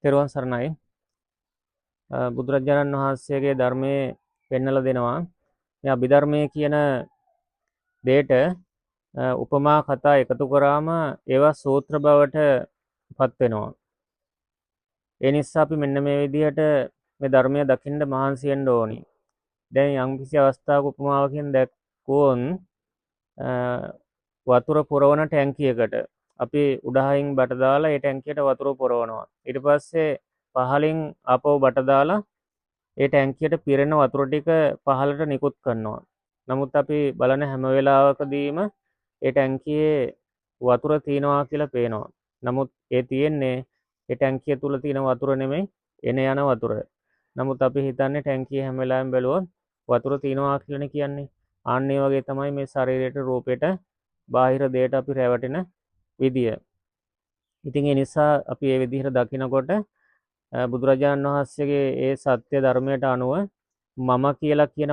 තෙරුවන් සරණයි. බුදුරජාණන් වහන්සේගේ ධර්මයේ පෙන්නලා දෙනවා මේ අභිධර්මයේ කියන දෙයට උපමා කතා එකතු කරාම ඒවා සූත්‍ර බවට පත් වෙනවා. ඒ නිසා අපි මෙන්න මේ විදිහට මේ ධර්මය දකින්න මහන්සි වෙන්න ඕනි. දැන් යම්කිසි අවස්ථාවක උපමාවකින් දැක්වුවොත් වතුර පුරවන ටැංකියකට අපි උඩහයින් බට දාලා ඒ ටැංකියට වතුර පුරවනවා. ඊට පස්සේ පහලින් ආපහු බට දාලා ඒ ටැංකියට පිරෙන වතුර ටික පහලට නිකුත් කරනවා. නමුත් අපි බලන හැම වෙලාවකදීම ඒ ටැංකියේ වතුර තියෙනවා කියලා පේනවා. නමුත් ඒ තියෙන්නේ ඒ ටැංකිය තුල තියෙන වතුර නෙමෙයි, එන යන වතුර. නමුත් අපි හිතන්නේ ටැංකිය හැම වෙලාවෙම බැලුවොත් වතුර තියෙනවා කියලානේ කියන්නේ. ආන්න ඒ වගේ තමයි මේ ශරීරයට, රූපයට, බාහිර දෙයට අපි රැවටෙන විදිය. ඉතින් ඒ නිසා අපි ඒ විදිහට දකිනකොට බුදුරජාණන් වහන්සේගේ ඒ සත්‍ය ධර්මයට අනුව මම කියලා කියන